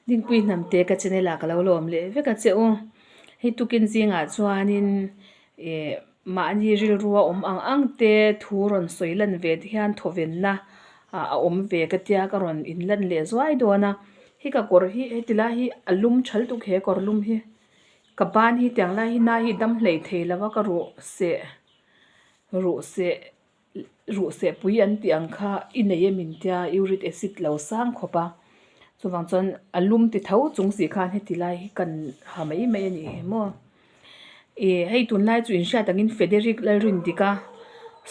Dingpui hnamte ka channel ah ka lo lawm leh vek a che u. Hei tukin zingah chuanin ih mahni rilrua awm ang ang te thu rawn sawi lan ve te hian thawvenna ah a awm ve ka tia ka rawn in lan leh zuai dawn a. Hei ka kawr hi heti lai hi a lum tha lutuk he kawr lum hi. Ka ban hi tiang lai hi nai hi dam hlei thei lo a ka ruh seh ruh seh ruh seh pui an tih ang kha i nei em in tia uric acid lo sang khawp a chuvang chuan a lum ti tho chung si khan heti lai hi kan ha mai mai a ni hi maw ih hei tunlai chu inhriat angin Federick Lalrindika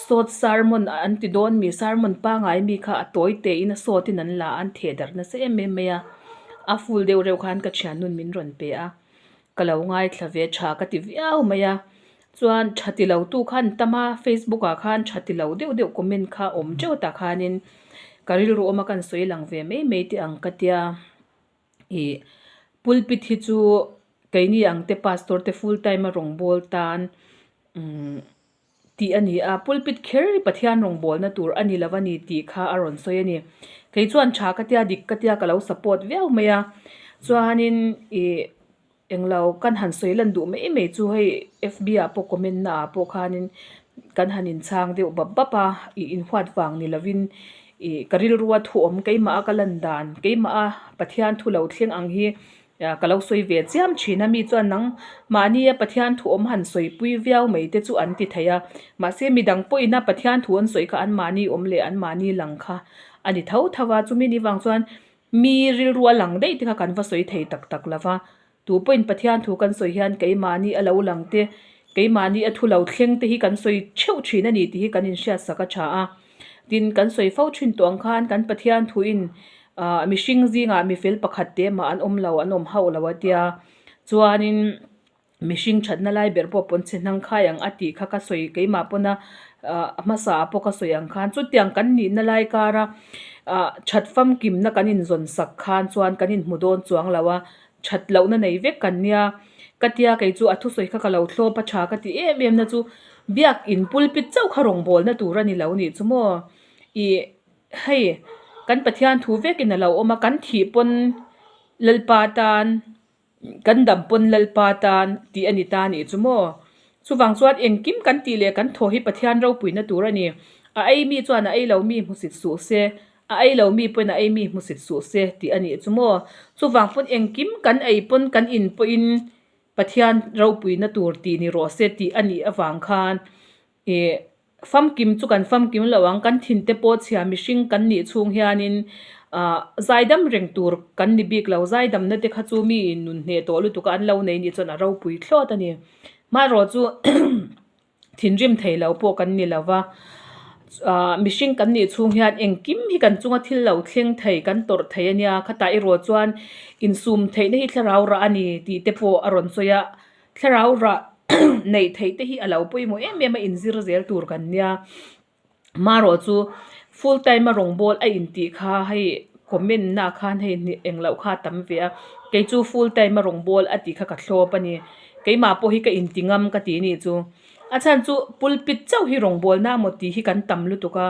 sawt sermon an ti dawn mi sermon pangai mi kha a tawi te in a sawt in an la a an theh darh nasa em em mai a a full deuh reuh khan ka thiannun min rawn pe a. Ka lo ngaithla ve tha ka ti viau mai a, chuan tha ti lo tu khan tam a, facebook ah khan tha ti lo deuh deuh comment kha awm teuh tah khanin ka rilru awm a kan sawi lang ve mai mai teh ang ka tia. Ih pulpit hi chu keini ang te pastor te full time a rawngbawl tan umm. Tih a ni a, pulpit kher hi Pathian rawngbawlna tur a ni lo a ni tih kha a rawn sawi a ni. Kei chuan tha ka tia, dik ka tia ka lo support viau mai a, chuanin ih englo kan han sawi lan duh mai mai chu hei fb ah pawh comment na ah pawh khanin kan han inchhang deuh bap bap a, ih inhuat vang ni lovin ih ka rilrua thu awm keimah a ka lan dan keimah a Pathian thu lo thleng ang hi Ka lo sawi ve chiam thin a, mi chuan nang mahnia Pathian thu awm han sawipui viau mai te chu an ti thei a, mahse midang pawhin a Pathian thu an sawi kha an mahni awm leh an mahni lang kha a ni tho tho a, chumi ni vang chuan mi rilru a lang daih te kha kan va sawi thei tak tak lo va, tu pawhin Pathian thu kan sawi hian keimahni a lo lang te, keimahni a thu lo thleng te hi kan sawi theuh thin a ni tih hi kan inhriatsak a tha a. Tin, kan sawi fo thin tawh ang khan kan Pathian thuin ah mihring zingah mifel pakhat te mah an awm lo, an awm hauh lo a tia. Chuanin mihring thatna lai ber pawh pawn chhe hnang khai ang a tih kha ka sawi keimah pawna ah hmasa ah pawh ka sawi ang khan chutiang kan nihna lai kara ah that famkimna kan inzawn sak khan chuan kan inhmu dawn chuang lo a, that lohna nei vek kan nia. Ka tia kei chu a thusawi kha ka lo thlawp a tha ka ti em em na chu Biakin pulpit chauh kha rawngbawlna tur a ni lo nih chu maw? Ih hei kan Pathian thu vekin a lo awm a, kan thih pawn Lalpa tan, kan dam pawn Lalpa tan tih a ni ta nih chu maw? Chuvang chuan engkim kan tih leh kan thaw hi Pathian ropuina tur a ni. A ei mi chuan a ei lo mi hmusit suh se, a ei lo mi pawhin a ei mi hmusit suh se tih a nih chu maw? Chuvang pawn engkim kan ei pawn kan in pawhin Pathian ropuina tur tih ni rawh se tih a nih avang khan ih famkim chu kan famkim lo ang, kan thin te pawh chhia mihring kan nih chhung hianin ah zaidam reng tur kan ni bik lo, zaidamna te kha chu mi in nun hneh tawh lutuk a an lo nei nih chuan a ropui thlawt a ni. Hmarawh chu. Thinrim thei lo pawh kan ni lo va, ah mihring kan nih chhung hian engkim hi kan chunga thil lo thleng thei kan tawrh thei a nia, khatah erawh chuan insum theihna hi thlarau rah a ni tih te pawh a rawn sawi a, thlarau rah neih theih te hi a lo pawimawh em em a inzir zel tur kan nia. Marawh chu full time a rawngbawl a intih kha hei comment na khan hei eng loh kha a tam ve a, kei chu full time a rawngbawl a tih kha ka thlawp a ni. Keimah pawh hi ka inti ngam ka ti nih chu. A chhan chu pulpit chauh hi rawngbawl na maw tih hi kan tam lutuk a,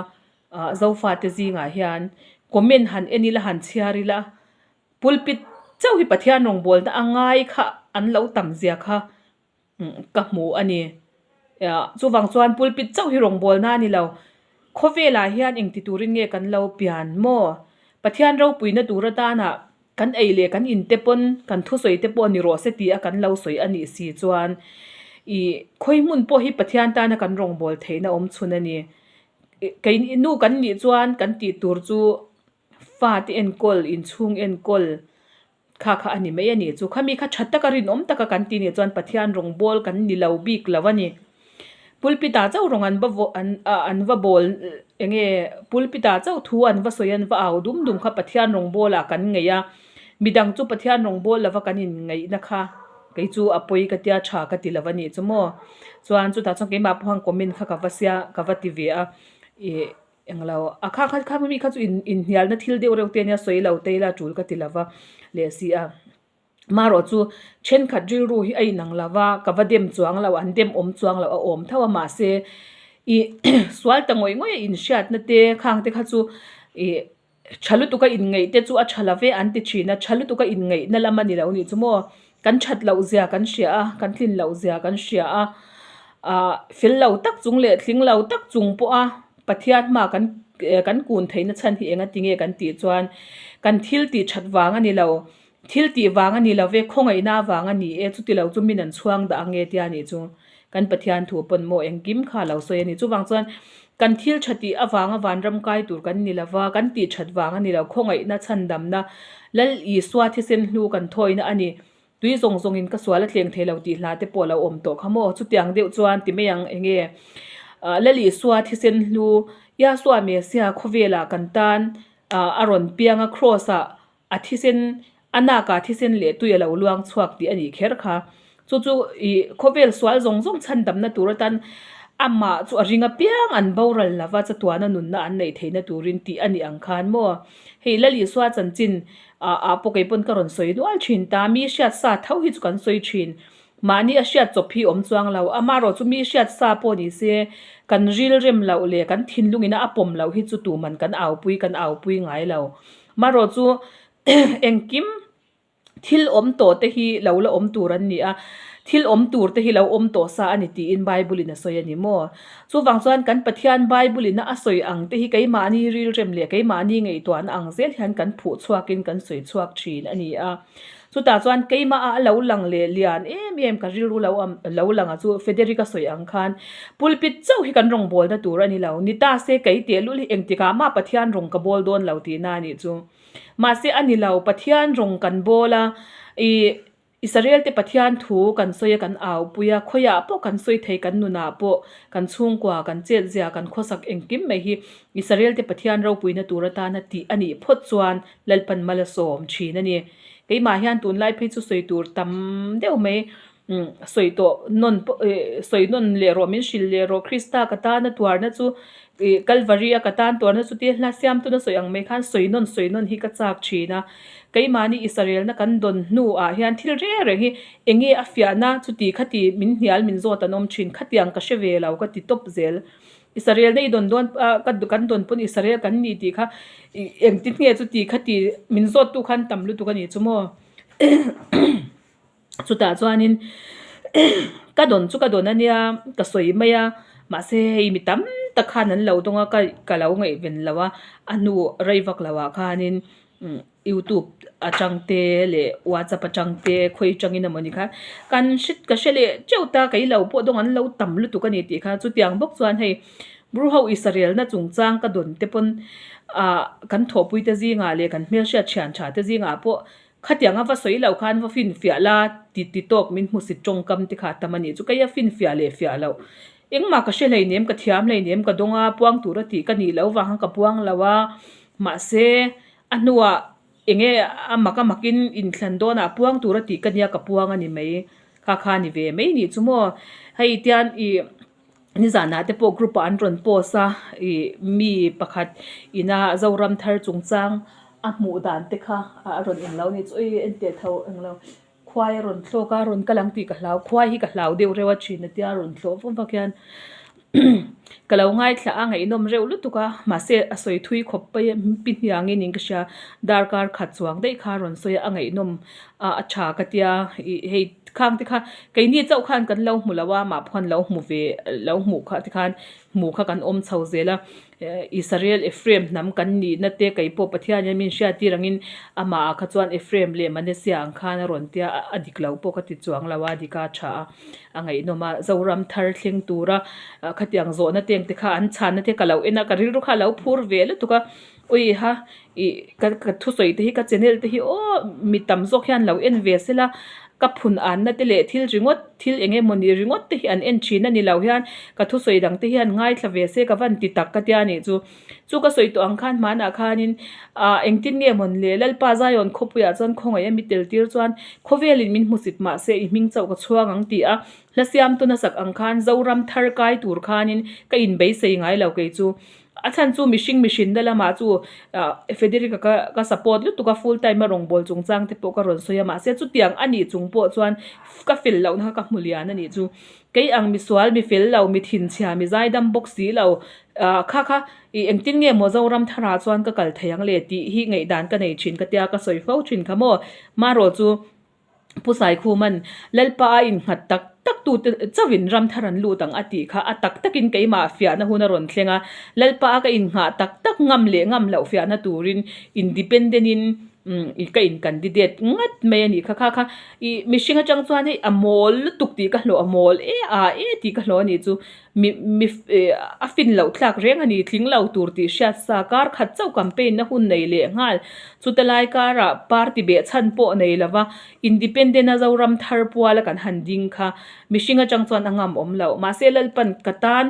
ah Zofate zingah hian comment han en ila han chhiar ila pulpit chauh hi Pathian rawngbawl na a ngai kha an lo tam zia kha. ka hmu a ni. Chuvang chuan pulpit chauh hi rawngbawlna a ni lo. Khawvelah hian engti turin nge kan lo pian maw? Pathian ropuina tur atana kan ei leh kan inte pawn kan thusawi te pawh ni rawh se tih a kan lo sawi a nih si chuan ih khawi hmun pawh hi Pathian tana kan rawngbâwl theihna awm chhun a ni. Kei nu kan nih chuan kan tih tur chu fate enkawl, inchhung enkawl, Kha kha a ni mai a ni. Chu khami kha tha taka rinawm taka kan ti nih chuan Pathian rawngbawl kan ni lo bik lo a ni. Pulpit-ah chauh rawng an va vaw an an va bawl eng nge pulpit-ah chauh thu an va sawi an va au dum dum kha Pathian rawngbawlah kan ngaih a, midang chu Pathian rawngbâwl lova kan inngaihna kha kei chu a pawi ka tia tha ka ti lo a nih chu maw. Chuan chutah chuan keimah pawh khan comment kha ka va sia ka va ti ve a ih. Englo, a kha kha kha mi kha chu in inhnialna thil deuh reuh te ania sawi lo te ila tul ka ti lova leh si a. Marawh chu thenkhat rilru hi a inang lova, ka va dem chuang lo, an dem awm chuang lo a awm tho a mahse ih sual ta ngawih ngawih a inhriatna te khang te kha chu ih. Tha lutuka inngeih te chu a tha lo ve an ti thin a, tha lutuka inngeihna lam a ni lo nih chu maw? Kan that loh zia kan hria a, kan tlin loh zia kan hria a, ah fel lo tak chung leh tling lo tak chung pawha Pathian hma kan kan kun theihna chhan hi enga tinge kan tih chuan kan thil tih that vang a ni lo, thil tih vang a ni lo ve, khawngaihna vang a ni e, chuti lo chu min an chhuang dah ang e tia nih chu. Kan Pathian thu pawn maw engkim kha lo sawi a ni. Chuvang chuan kan thil tha tih avanga vanram kai tur kan ni lova, kan tih that vang a ni lo, khawngaihna chhandamna Lal Isua thisen hlu kan thawina a ni. Tui zawng zawngin ka sual a tleng thei lo tih hla te pawh a lo awm tawh kha maw? Chutiang deuh chuan ti mai ang eng nge Lal Isua thisen hlu Yahshua Messiah khawvelah kan tan a rawn piang a, Kraws ah A thisen, a nakah thisen leh tui a lo luang chhuak tih a nih kher kha. Chu chu ih khawvel sual zawng zawng chhandamna tur atan amah chu a ring apiang an boral lova chatuana nunna an neih theihna turin tih a nih ang khan maw. Hei Lal Isua chanchin ah ah pawh kei pawn ka rawn sawi nual thin ta, mi hriat sa tho hi chu kan sawi thin. Mahni a hriat chawp hi awm chuang lo, amaherawh chu mi hriat sa pawh ni se kan rilrem loh leh kan thinlungin a pawm loh hi chu tuman kan aupui kan aupui ngai lo. Marawh chu engkim thil awm tawh te hi lo la awm tur an ni a, thil awm tur te hi lo awm tawh sa a ni tiin Bible in a sawi a ni maw? Chuvang chuan kan Pathian Bible in a sawi ang te hi keimahni rilrem leh keimahni ngaihtuahna ang zel hian kan phuh chhuakin kan sawi chhuak thin a ni a. Chutah chuan keimah a lo lang leh lian em em ka rilru lo am lo lang a chu Federica sawi ang khan pulpit chauh hi kan rawngbawlna tur a ni lo. Ni ta se kei tehlul hi engtikah mah Pathian rawng ka bawl dawn lo tihna a nih chu. Mahse a ni lo, Pathian rawng kan bawl a, ih Israel te Pathian thu kan sawi a kan aupui a, khawiah pawh kan sawi thei kan nunah pawh kan chhungkua kan chetzia kan khawsak engkim mai hi Israel te Pathian ropuina tur atana tih a nih phawt chuan Lalpan mal a sawm thin a ni. Keimah hian tunlai phei chu sawi tur tam deuh mai umm sawi tawh nawn pawh eh sawi nawn leh rawh min hrilh leh rawh Krista ka tana tuarna chu ih Kalvari a ka tan tuarna chu tia hla siam tuna sawi ang mai khan sawi nawn sawi nawn hi ka chak thin a. Keimahni Israelna kan dawn hnuah hian thil reng reng hi eng nge a fiahna chuti khati min hnial min zawt an awm thin khatiang ka hre ve lo ka ti tawp zel. Israel na i dawn dawn a ka kan dawn pawn Israel kan ni tih kha ih engtin nge chu tih kha tih min zawt tu khan tam lutuk a nih chu maw chutah chuanin ka dawn chu ka dawn a nia ka sawi mai a mahse hei mi tam tak khan an lo dawng a ka ka lo ngaihven lo a a hnu rei vak lo ah khanin. Youtube atang te leh whatsapp atang te khawi atangin emawni kha kan hre ka hre leh teuh ta kei lo pawh dawng an lo tam lutuk a ni tih kha chutiang bawk chuan hei bru ho Israel na chungchang ka dawn te pawn ah kan thawhpui te zingah leh kan hmelhriat thian tha te zingah pawh khatiang a va sawi loh khan va finfiah la ti ti tawk min hmusit tawngkam te kha a tam a nih chu kei a finfiah leh fiah loh engmah ka hre hleinem ka thiam hleinem ka dawng a puang tur a tih ka nih loh vang khan ka puang lo a mahse A hnuah eng nge a mak a makin inthlan dawnah puang tur a tih ka nia ka puang a ni mai. Kha kha ni ve mai nih chu maw. Hei tian ih nizanah te pawh group ah an rawn post a ih mi pakhat ina Zoram thar chungchang a hmuh dan te kha a rawn englo nih chu ih enteh tho englo khuai a rawn thlawk a rawn kal ang tih ka hlau khuai hi ka hlau deuh reuh a thin a tia rawn thlawh vawm vak hian ka lo ngaithla a ngaihnawm reuh lutuk a mahse a sawi thui khawp pai a pi hniangin in ka hria darkar khat chuang daih kha a rawn sawi a a ngaihnawm a a tha ka tia ih hei khang te kha keini chauh khan kan lo hmu lo a mah pawh khan lo hmu ve lo hmuh kha tikhan hmuh kha kan awm chho zel a. Israel Ephraim hnam kan nihna te kei pawh Pathian hian min hriattir angin amah ah kha chuan Ephraim leh Manasseh ang khan a rawn tia a dik lo pawh ka ti chuang lo a dik a tha a a ngaihnawm a Zoram thar thleng tura khatiang zawhna te ang te kha an chhanna te ka lo en a ka rilru kha a lo phur ve lutuk a ui ha ih ka ka thusawi te hi ka channel te hi aw mi tam zawk hian lo en ve sela ka phun anna te leh thil ringawt thil eng emawni ringawt te hi an en thin a ni lo hian ka thusawi dang te hian ngaithla ve se ka van ti tak ka tia nih chu. Chu ka sawi tawh ang khan hmanah khanin ah engtin nge mawn le Lalpa Zion khawpuiah chuan khawngaih a mi tel tir chuan khawvelin min hmusit mah se i hming chauh ka chhuang ang ti a hla siamtu nasak ang khan Zoram thar kai tur khanin ka inbeisei ngai lo kei chu. A chhan chu mihring mihrinna lamah chu Federica ka ka support lutuk a full time a rawngbâwl chungchang te pawh ka rawn sawi a mahse chutiang a nih chung pawh chuan ka fel lohna kha ka hmu lian a nih chu. Kei ang misual mi fel lo mi thinchhia mi zaidam bawk si lo Ah kha kha ih engtin nge maw Zoram tharah chuan ka kal thei ang le tih hi ngaihdan ka nei thin ka tia ka sawi fo thin kha maw. Marawh chu Pu Saikhuman Lalpa a innghat tak tak tute chauhin ram thar an lut ang a tih kha a tak takin keimah fiahna hun a rawn thleng a. Lalpa a ka innghah tak tak ngam leh ngam loh fiahna turin independent in ka in candidate ngat mai a nih kha. Kha kha ih mihring atang chuan hei a mawl lutuk tih ka hlawh a mawl e a e tih ka hlawh a nih chu. Mi mi a fin loh thlak reng a ni, tling lo tur tih hriat sa kar khat chauh campaign na hun nei leh nghal. Chuta lai karah party beh chhan pawh nei lova Independent a Zoram thar puala kan han ding kha mihring atang chuan a ngam awm lo. Mahse Lalpan ka tan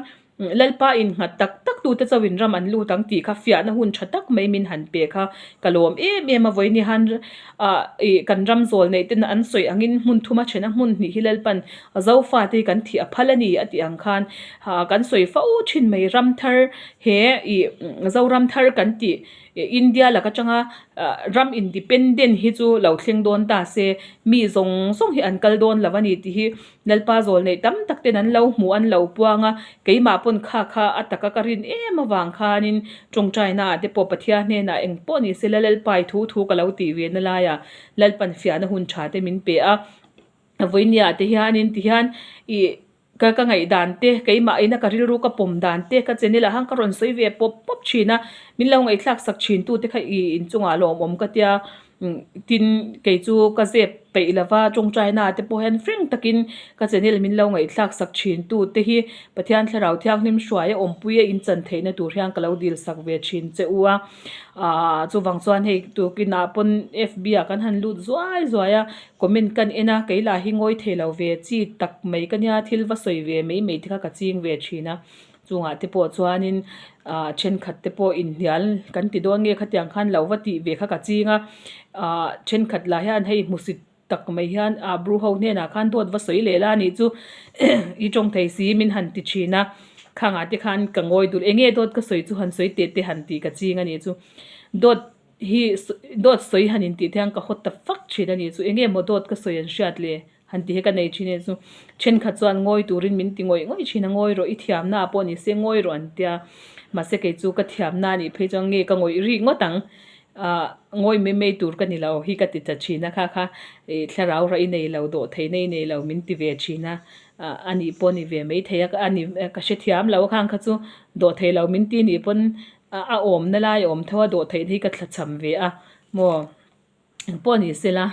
Lalpa innghat tak tak tute chauhin ram an lut ang tih kha fiahna hun tha tak mai min han pe kha ka lawm em em a. Vawiin han ah ih kan ram zawl neih ten an sawi angin hmun thuma thena hmun hnih hi Lalpan Zofate hi kan thih a phal a ni a tih ang khan ah kan sawi fo thin mai ram thar he ih Zoram thar kan tih India lak atanga ah ram independent hi chu lo thleng dawn ta se mi zawng zawng hi an kal dawn lo a ni tih hi Lalpa zawl neih tam tak ten an lo hmu an lo puang a, keimah pawn kha kha a taka ka rin em avang khanin tawngtaina ah te pawh Pathian hnenah eng pawh ni sela Lalpa i thu thu ka lo tih ve na laiah Lalpan fiahna hun tha te min pe a. Vawinia te hianin ti hian ih ka ka ngaihdan te keimah ina ka rilru ka pawm dan te ka channel ah khan ka rawn sawi ve pawp pawp thin a, min lo ngaihthlak sak thin tu te kha ih inchungah lawmawm ka tia. Tin, kei chu ka zep peih lova tawngtaina te pawh hian frank takin ka channel min lo ngaihthlak sak thin tu te hi Pathian Thlarau Thianghlim hruai a awmpui a inchan theihna tur hian ka lo dil sak ve thin che u a. Aaa chuvang chuan hei tukinah pawn FB ah kan han lut zuai zuai a, comment kan en a, kei lah hi ngawi thei lo ve chi tak mai ka nia thil va sawi ve mai mai te kha ka ching ve thin a. Chungah te pawh chuanin ah thenkhat te pawh inhnial kan ti dawn nge khatiang khan lo va tih ve kha ka ching a, ah thenkhat lah hian hei hmusit tak mai hian ah bru ho hnenah khan dawt va sawi leh la a nih chu i tawng thei si min han ti thin a, khangah te khan ka ngawi dul eng nge dawt ka sawi chu han sawi teh te han tih ka ching a nih chu dawt hi dawt sawi han intih te hian ka haw ta fak thin a nih chu eng nge maw dawt ka sawi an hriat le. Han ti hi ka nei thin e chu thenkhat chuan ngawi turin min ti ngawih ngawih thin a, ngawi rawh i thiamna ah pawh ni se ngawi rawh an tia mahse kei chu ka thiamna a nih phei chuan nge ka ngawih rik ngawt ang ah ngawi mai mai tur ka ni lo hi ka ti ta thin a kha kha ih thlarau rah i nei lo dawh theihna i nei lo min ti ve thin a ah a nih pawh a ni ve mai thei a a ni ka hrethiam lo a khang kha chu dawh thei lo min ti nih pawn a awmna lai a awm tho a dawh theihna hi ka thlachham ve a maw. Eng pawh ni sela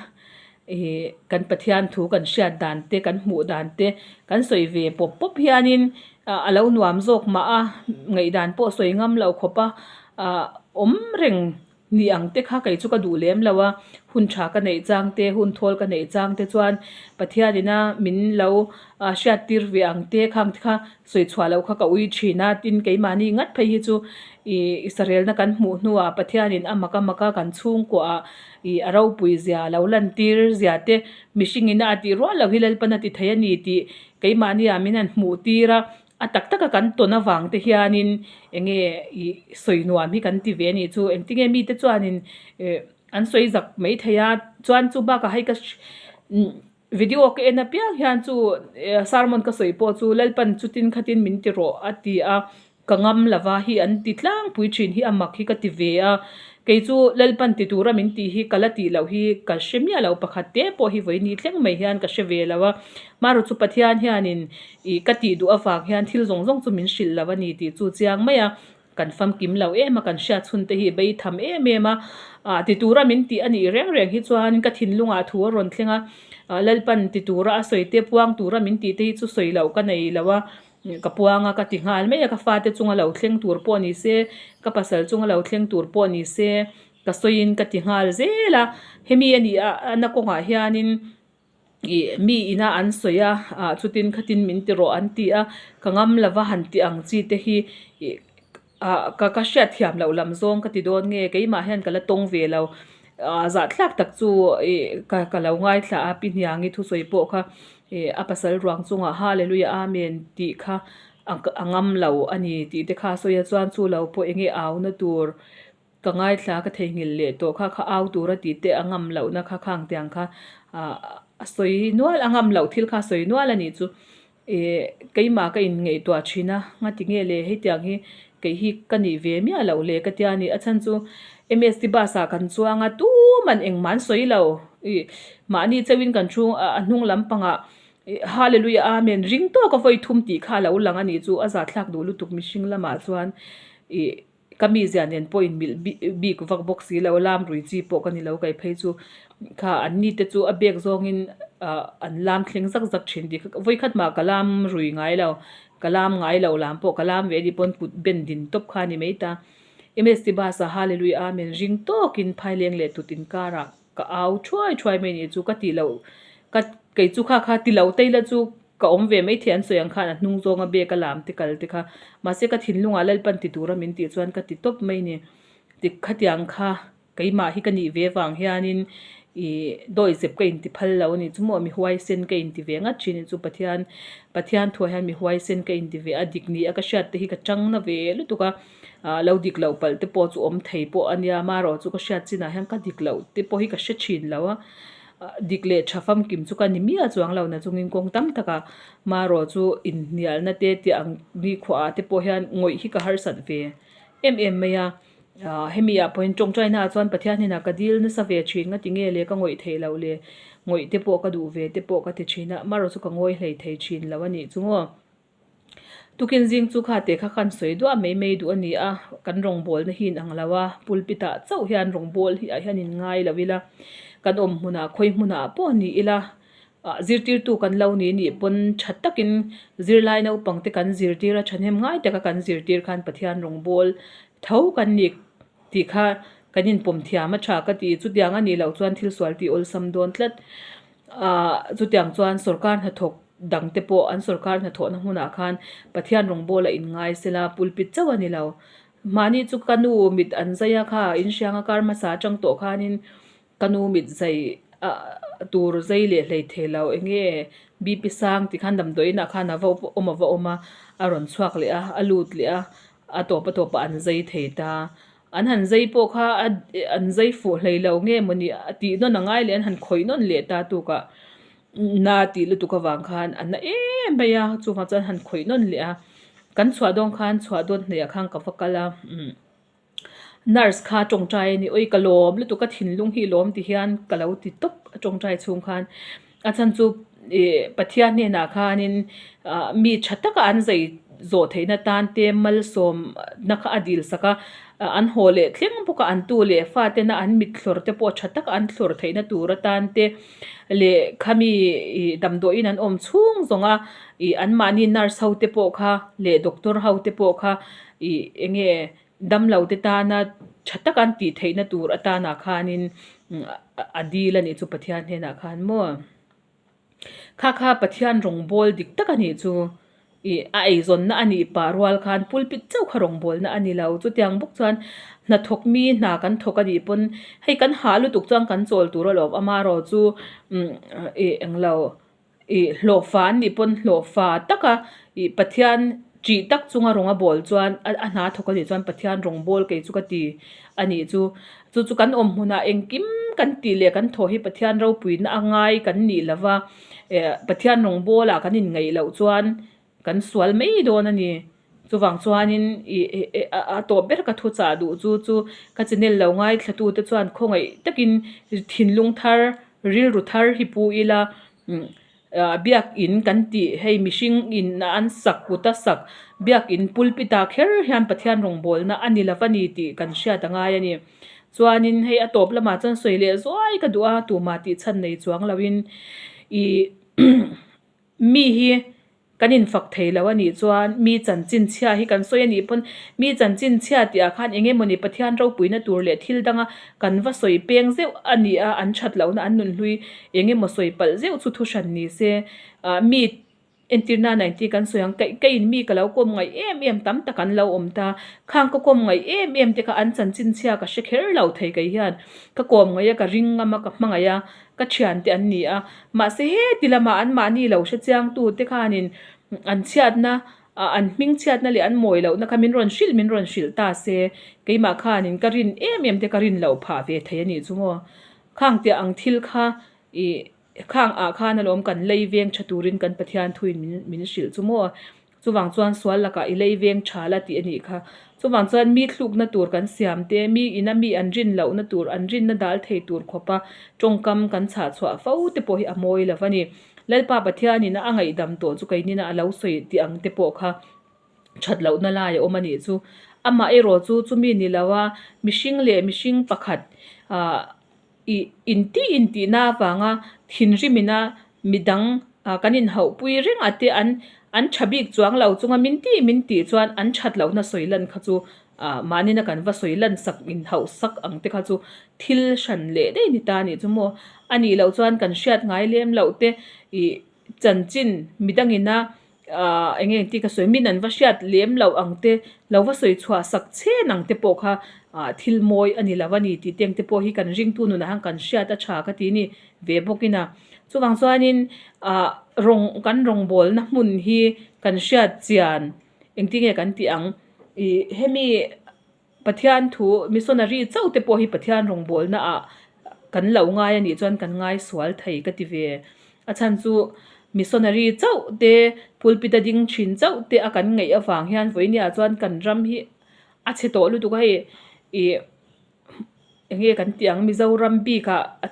ih kan Pathian thu kan hriat dan te kan hmuh dan te kan sawi ve pawp pawp hianin ah a lo nuam zawk mah a ngaihdan pawh sawi ngam lo khawp a ah awm reng ni ang te kha kei chu ka duh lem lo a hun tha ka neih chang te hun thawl ka neih chang te chuan Pathianina min lo ah hriat tir ve ang te khang te kha sawi chhuah loh kha ka ui thin a tin keimahni ngat phei hi chu ih Israelna kan hmuh hnuah Pathianin a mak a mak a kan chhungkuaah ih a ropui zia a lo lantir zia te mihring ina a tih rual loh hi Lalpan a ti thei a ni tih keimahni ah min han hmuh tir a a tak tak a kan tawn avang te hianin eng nge ih sawi nuam hi kan ti ve a nih chu engtinge mite chuanin ih an sawi zak mai thei a chuan chu bakah hei ka Video ka en apiang hian chu sermon ka sawi pawh chu Lalpan chutin khatin min ti rawh a ti a, ka ngam lova hi an ti tlangpui thin hi a mak hi ka ti ve a, kei chu Lalpan ti tura min tih hi ka la tih loh hi ka hre miah lo pakhat te pawh hi vawiin thleng mai hian ka hre ve lo a, marawh chu Pathian hianin ih ka tih duh avang hian thil zawng zawng chu min hrilh lo a ni tih chu chiang mai a. Kan famkim lo em a, kan hriat chhun te hi bei tham em em a, ah ti tura min tih a nih reng reng hi chuan ka thinlungah thu a rawn thleng a, ah Lalpan ti tura a sawi te puang tura min tih te hi chu sawi loh ka nei lo a, ka puang a ka ti nghal mai a, ka fate chunga lo thleng tur pawh ni se, ka pasal chunga lo thleng tur pawh ni se, ka sawiin ka ti nghal zel a, hemi a nih a na kawngah hianin. Ih mi ina an sawi a ah chutin khatin min ti rawh an ti a ka ngam lova han ti ang chi te hi ih ah ka ka hriat thiam loh lam zawng ka ti dawn nge keimah hian ka la tawng ve lo ah zahthlak tak chu ih ka ka lo ngaithla a pi hniangi thusawi pawh kha ih a pasal ruang chungah hallelujah amen tih kha a ngam lo a ni tih te kha a sawi a chuan chu lo pawh eng nge au na tur. Ka ngaithla ka theihnghilh leh tawh kha kha au tura tih te a ngam lohna kha khang tiang kha ah a sawi nual a ngam loh thil kha a sawi nual a nih chu ih keimah ka inngaihtuah thin a ngati nge le hetiang hi Kei hi ka nih ve miah loh le ka tia ni. A chhan chu MST bus ah kan chuang a, tuman engmah an sawi lo. Ih mahni chauhin kan thu a hnung lampangah ih Hallelujah Amen ring tawk a vawi thum tih kha a lo lang a nih chu a zahthlak duh lutuk mihring lamah chuan ih ka mizia nen pawh inmilh bik vak bawk si lo, lam rui chi pawh ka ni lo kei phei chu kha an ni te chu a bek zawngin ah an lam thleng zak zak thin tih kha vawikhat mah ka lam rui ngai lo. Ka lam ngai lo lam pawh ka lam ve anih pawn kut ben din tawp kha a ni mai ta. MST bus ah Hallelujah Amen ring tawkin phaileng leh tut inkarah ka au thuai thuai mai anih chu ka tih loh ka kei chu kha kha ti lo te ila chu ka awm ve mai thei an sawi ang khan a hnung zawnga bag a lam te kal te kha mahse ka thinlungah Lalpan ti tura min tih chuan ka ti tawp mai a ni. Tikhatiang kha. Keimah hi ka nih ve vang hianin ih dawihzep ka inti phal lo a ni chu maw mi huaisen ka inti ve ngat thin chu Pathian Pathian thuah hian mi huaisen ka inti ve a dik ni a ka hriat te hi ka tang na ve lutuk a ah lo dik loh palh te pawh chu awm thei pawh a nia marawh chu ka hriat chinah hian ka dik loh te pawh hi ka hre thin lo a dik leh tha famkim chu ka ni miah chuang lo na chungin kawng tam takah marawh chu inhnialna te tih ang nikhua ah te pawh hian ngawih hi ka harsat ve em em mai a. Ahh hemi ah pawhin tawngtaina ah chuan Pathian hnenah ka dil nasa ve thin nga tinge le ka ngawih theih loh le ngawih te pawh ka duh ve te pawh ka ti thin a marawh chu ka ngawi hlei thei thin lo a nih chu maw. Tukin zing chu kha te kha khan sawi duah mai mai duh a ni a kan rawngbawlna hi in ang lo a pulpit ah chauh hian rawngbawl hi ah hian in ngai lo ila kan awm hmunah khawi hmunah pawh ni ila Ah zirtirtu kan lo ni nih pawn tha takin zirlai naupang te kan zirtir a thahnem ngai taka kan zirtir khan Pathian rawngbawl tho kan ni tih kha kan inpawm thiam a tha ka ti. Chutiang a nih loh chuan thil sual tih awlsam dawn tlat. Ah chutiang chuan sorkar hnathawk dang te pawh an sorkar hnathawhna hmunah khan Pathian rawngbawl a inngai sela pulpit chauh a ni lo. Mahni chu ka nu mit an zai a kha inhriang a kar hmasa atang tawh khanin Ka nu mit zai tur zai leh hlei thei lo eng nge BP sang tih khan damdawi inah khan a va awm a va awm a, a rawn chhuak leh a, a lut leh a, a tawp a tawpah an zai thei ta. An han zai pawh kha a an zai fuh hlei lo nge mawni tih nawn a ngai leh an han khawih nawn leh ta tukah na tih lutuk avang khan a na em mai a, chuvang chuan an han khawih nawn leh a. Kan chhuah dawn khan chhuah dawn hnaihah khan ka va kal a umm. Nurse kha tawngtai a ni awi ka lawm lutuk a thinlung hi lawm ti hian ka lo ti tawp a tawngtai chhung khan a chhan chu ih Pathian hnenah khanin ah mi tha taka an zai zawh theihna tan te malsawm na kha a dil sak a an haw leh thleng bawk a an tu leh fa tena an mit thlawr te pawh tha taka an thlawr theihna tur atan te leh khami ih damdawiin an awm chhung zawng a ih anmahni nurse ho te pawh kha leh doctor ho te pawh kha Ih eng nge damlo te tana tha taka an tih theihna tur atana khanin a dil a nih chu Pathian hnenah khan maw. Kha kha Pathian rawngbawl dik tak a nih chu ih a eizawnna a nih pah rual khan pulpit chauh kha rawngbawlna a ni lo. Chutiang bawk chuan hnathawk mi hna kan thawk a nih pawn hei kan hah lutuk chuan kan chawl tur alawm amaherawh chu ih englo Ih hlawhfa an nih pawn hlawhfa taka ih Pathian ṭih tak chunga rawnga bawl chuan a hna thawk a nih chuan Pathian rawng bawl kei chu ka ti a nih chu. Chu chu kan awm hmunah engkim kan tih leh kan thawh hi Pathian ropuina a ngai kan nih lova eh Pathian rawng bawlah kan inngaih loh chuan Kan sual mai dawn a ni. Chuvang chuanin ih a tawp ber ka thu chah duh chu chu ka channel lo ngaithlatute chuan khawngaih takin thinlung thar rilru thar hi pu ila biakin kan tih hei mihring in an sak kut a sak biakin pulpit ah kher hian Pathian rawngbawlna a ni lova ni tih kan hriat a ngai a ni. Chuanin hei a tawp lamah chuan sawi leh zuai ka duh a tumah tih chhan nei chuang loin ih Mi hi kan infak thei lo a nih chuan mi chanchin chhia hi kan sawi a nih pawn mi chanchin chhia tih ah khan eng emawni Pathian ropuina tur leh thil danga kan va sawi peng zeuh a ni a, an that lohna an nunhlui eng emaw sawi palh zeuh chu thuhran ni se. Ah mi entirna 90 kan sawi ang kaih kaihin mi ka lo kawm ngaih em em tam tak an lo awm ta, khang ka kawm ngaih em em te kha an chanchin chhia ka hre kher lo thei kei hian ka kawm ngaih a ka ring ngam a ka hmangaih a Ka thiante an ni a, mahse heti lamah anmahni lo hre chiangtute khanin an chhiatna, an hming chhiatna leh an mawi lohna kha min rawn hrilh min rawn hrilh ta se, keimah khanin ka rin em em te ka rin loh phah ve thei a nih chu maw. Khang tiah ang thil kha ih khang ah khan alawm kan lei veng tha turin kan Pathian thuin min hrilh chu maw. Chuvang chuan sual lakah i lei veng tha la tih a nih kha. Chuvang chuan mi thlukna tur kan siam te, mi ina mi an rin lohna tur, an rinna dal thei tur khawpa tawngkam kan chhah chhuah fo te pawh hi a mawi lo a ni. Lalpa Pathianin a ngaihdam tawh chu keinina a lo sawi tih ang te pawh kha that lohna lai a awm a nih chu. Amah erawh chu chumi ni lo a, mihring leh mihring pakhat ah ih intih intihna avanga thinrimina midang ah kan inhauhpui reng a te an an tha bik chuang lo chunga min tih min tih chuan an that lohna sawi lan kha chu ah mahnina kan va sawi lan sak inhauh sak ang te kha chu thil hran leh daih ni ta a nih chu maw. A nih loh chuan kan hriat ngai lem loh te ih chanchin midangina Ahh eng nge tih ka sawi min an va hriat lem loh ang te lo va sawi chhuah sak chhen ang te pawh kha ah thil mawi a ni lo a ni tih te ang te pawh hi kan ringtu nunah hian kan hriat a tha ka ti ni ve bawk in a. Chuvang chuanin ah rawng kan rawngbawlna hmun hi kan hriat chian engtin nge kan tih ang ih hemi Pathian thu missionary chauh te pawh hi Pathian rawngbawlna ah kan lo ngai a nih chuan kan ngai sual thei ka ti ve. A chhan chu missionary chauh te pulpit a ding thin chauh te a kan ngaih avang hian vawinia chuan kan ram hi a chhe tawh lutuk a hei ih eng nge kan tih ang Mizoram bikah a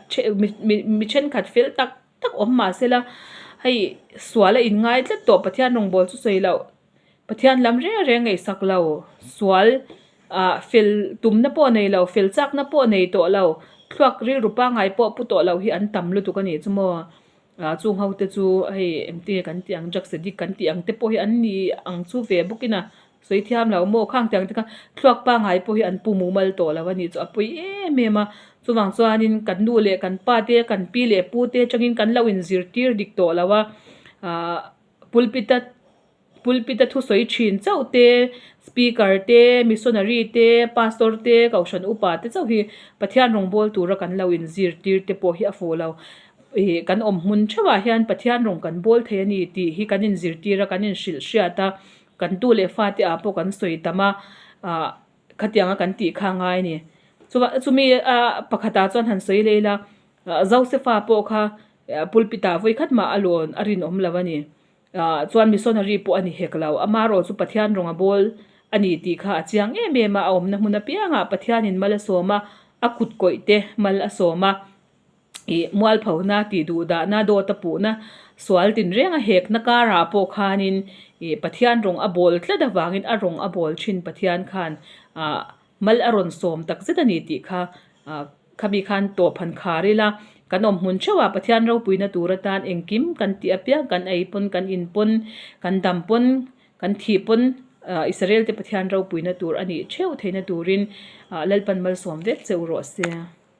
mi thenkhat fel tak tak awm mahsela hei sual a inngai tlat tawh Pathian rawngbâwl chu sawi loh. Pathian lam reng reng ngaihsak lo, sual ah fel tumna pawh nei lo, fel chakna pawh nei tawh lo, thluak rilru pangngai pawh pu tawh lo hi an tam lutuk a nih chu maw. Ah chung ho te chu hei engtin nge kan tih ang drugs addict kan tih ang te pawh hi an ni ang chu ve bawk in a sawi thiam lo maw khang tiang te kha thluak pangngai pawh hi an pu mumal tawh lo a nih chu a pawi em em a. Chuvang chuanin kan nu leh kan pa te kan pi leh pu te atangin kan lo inzirtir dik tawh lo a ah pulpit a Pulpit a thusawi thin chauh te, Speaker te, Missionary te, Pastor te, Kohhran upa te chauh hi Pathian rawngbâwl tura kan lo inzirtir te pawh hi a fuh lo. Ih kan awm hmun theuhah hian Pathian rawng kan bâwl thei a ni tih hi kan inzirtir a, kan inhrilh hriat a, kan tu leh fate ah pawh kan sawi tam a, ah khatianga kan tih kha a ngai a ni. Chuvah chumi a pakhatah chuan han sawi leh ila, Josefa pawh kha pulpit ah vawikhat mah a lawn a rinawm lo a ni. Ah chuan missionary pawh a ni hek lo. Amarawh chu Pathian rawng a bawl a ni tih kha a chiang em em a, a awmna hmun apiangah Pathianin mal a sawm a, a kut kawih te mal a sawm a, ih mualphona tih duh dahna, dawt a puhna, sual tinreng a hekna karah pawh khanin ih Pathian rawng a bawl tlat avangin a rawng a bawl thin Pathian khan ah Mal a rawn sawm tak zet a ni tih kha khami khan tawp han khar ila, kan awm hmun theuh a, Pathian ropuina tur atan engkim kan tih apiang kan ei pawn, kan in pawn, kan dam pawn, kan thih pawn Israel te Pathian ropuina tur a nih theuh theihna turin Lalpan malsawm vek che u rawh se.